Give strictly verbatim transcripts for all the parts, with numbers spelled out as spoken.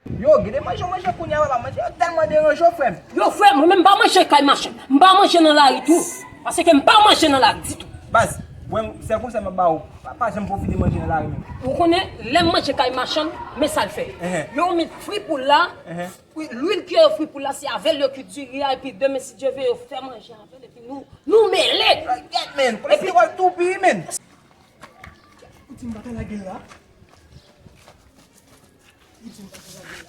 Yo, gen de manje w manje kounye a, papa, manje yo tèlman deranje w, frè m. Yo, frè, mwen menm m pa manje kay machann. M pa manje nan lari tou. Paske m pa manje nan lari ditou. Baz, wè, sèl konsèy m ap ba w, pa, pa janm pwofite manje nan lari menm. Ou konnen, lè m manje kay machann, men sa l fè. Ehe. Yo met fri poul la, ehe, lwil ki yo fri poul la, se avè l yo kuit diri a, epi demen, si Dye ve, yo fè manje avè l, epi nou, nou mele. Gèt, men, kolesteròl tou pi, men. Ou di m pa ka lage l la? Ou di m pa ka lage l la?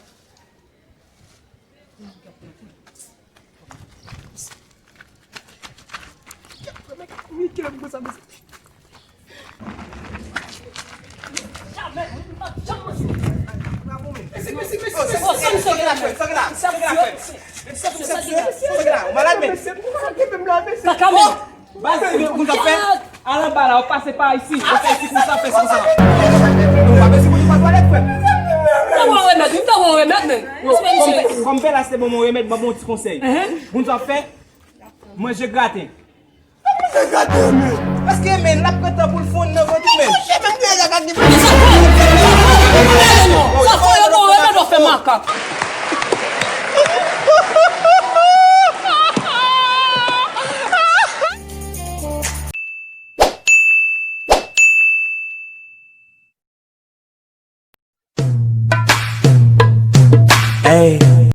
Baz, ou konn sa fè? Al anba la, ou pase pa isi. Ou fè isi konsa, fè isi konsa. Non, pa bese pou li pa twalèt, frè m. Mwen ta wè remèd, mwen ta wè remèd, men. Kòm, kòm pè la se te ban mwen remèd, ban mwen yon ti konsèy. Ehe. Moun sa fè, manje graten. Manje graten, men. Paske, men, l ap pran tan pou l fonn nan vant ou, men. Manje, men, mwen deja ka gen. Sa fè yo ban remèd, w ap fè makak.